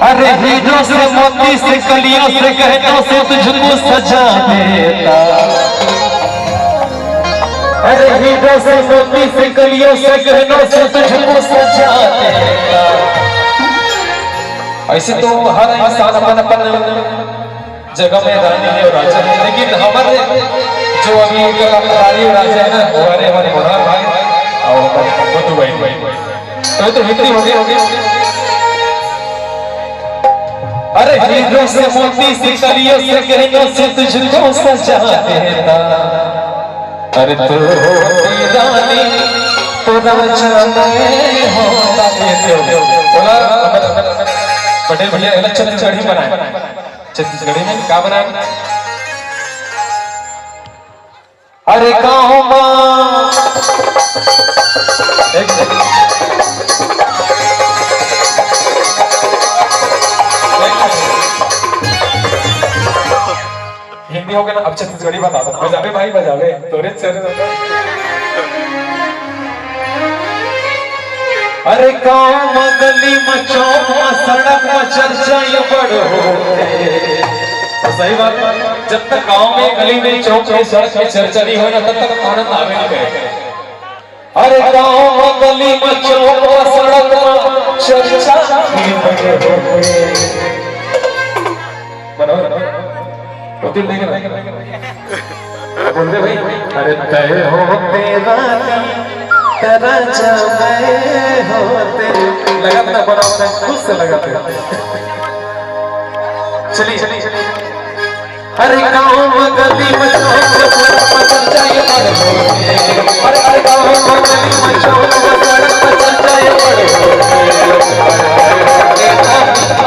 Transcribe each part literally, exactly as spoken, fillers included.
अरे हीरों से, मोती से, कलियों से, गहनों से तुझको सजा देता। अरे हीरों से, मोती से, कलियों से, गहनों से तुझको सजा देता। ऐसे तो हर इंसान अपन अपन जगह में रानी है और राजा है, लेकिन हमारे जो अभी कलाकारी राजा है ना, हमारे हमारे मनोहर भाई और हमारे मधु भाई, तो, तो हिंदी होगी, होगी। अरे हीरों से, मोती से, कलियों से, गहनों से तुझको सजा देता। अरे तू होती रानी तो राजा मैं होता। ये तो बोला पटेल भैया, गलत छत्तीसगढ़ी बनाए। छत्तीसगढ़ी में क्या बनाए? अरे गाँव माँ, एक हिंदी हो गया ना, अब छत्तीसगढ़ी बता दो। बजावे भाई बजावे, तोरे से अरे गाँव म गली म चौक म सड़क म चर्चा ये बड़ होथे। तो सही बात है, जब तक गाँव में, गली में, चौक में, सड़क में चर्चा नहीं होय ना, तब तक आनंद आवे नहीं करे। अरे गाँव म गली म चौक म सड़क म चर्चा ये बड़ होथे। मनोहर, होती नहीं ना? बोल दे भाई। अरे तय हो तेरा नी, तेरा जब हो तेरे। लगातार बनाओ, खुद से लगातार। चलिए, चलिए, चलिए। अरे गाँव म गली म चौक म सड़क म चर्चा ये बड़ होथे। अरे, अरे गाँव म गली म चौक म सड़क म चर्चा ये बड़ होथे।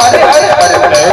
अरे, अरे, अरे, अरे, अरे, अरे,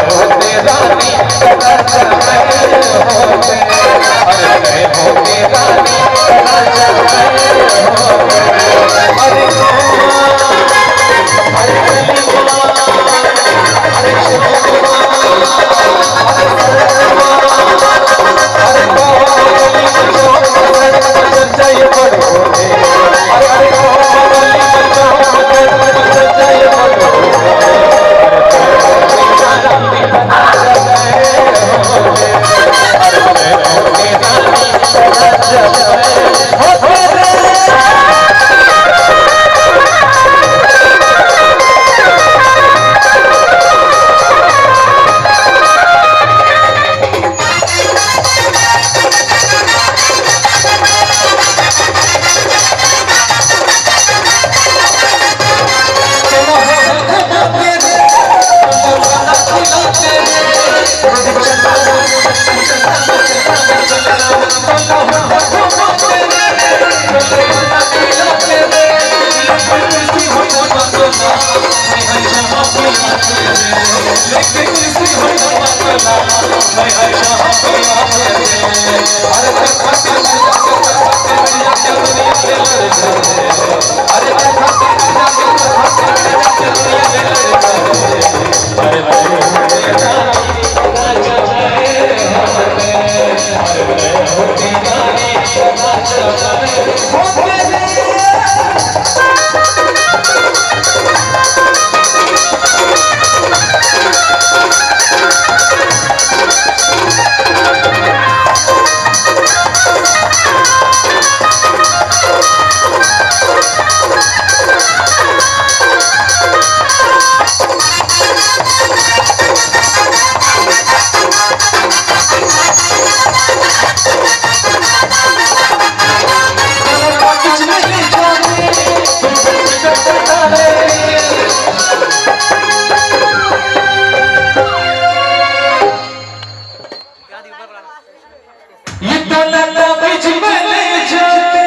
ये तो लता बिच बने जाते,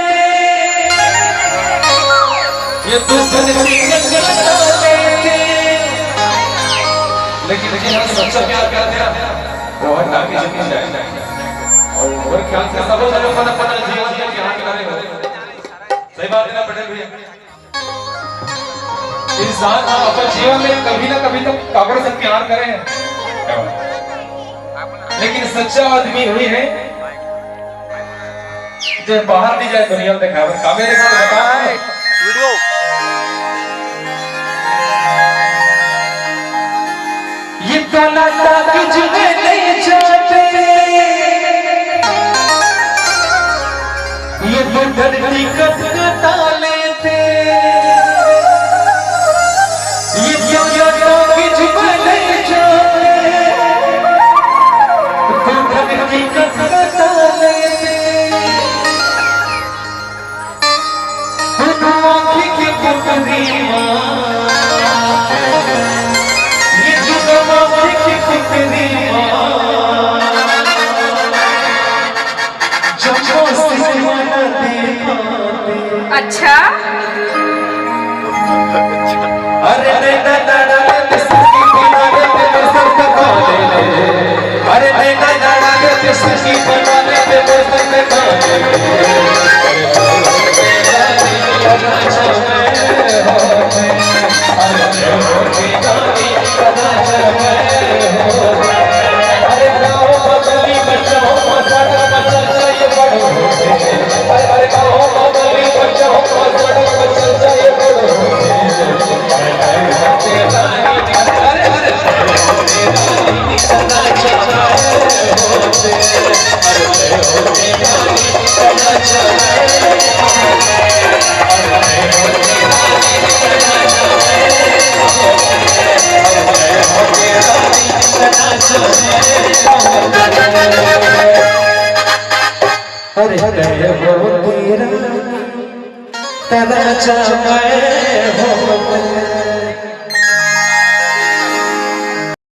ये तो बन सिंगल लता लेते। लेकिन, लेकिन हम सच्चा प्यार करते हैं, वो हर टाइम जिंदगी जाए। और मेरे ख्याल से सब लोग अपन अपना जीवन में प्यार करें। सही बात है ना पटेल भैया? इंसान ह अपन जीवन में कभी ना कभी तो काबर से प्यार करे हे, लेकिन सच्चा आदमी हुई है जे बाहर नहीं जाए दुनिया में दिखावे। कामे देखा तो बताओ। वीडियो। आज मैं नहीं जाते, ये तो धरती कटकटा लेते। ये क्या क्या कागज बने जाते, तो धरती कटकटा लेते। दोनों आँखें के पुतरी माँ, ये दोनों आँखें के पुतरी माँ, जब वो सिनेमा न दे पाते। अच्छा। अरे नैना लड़ा ले, सखी बना ले, तेरे सर पे खा ले। अरे नैना लड़ा ले, सखी बना ले, तेरे सर पे खा ले। अरे मैं हो तेरा, तेरा जमाए हो।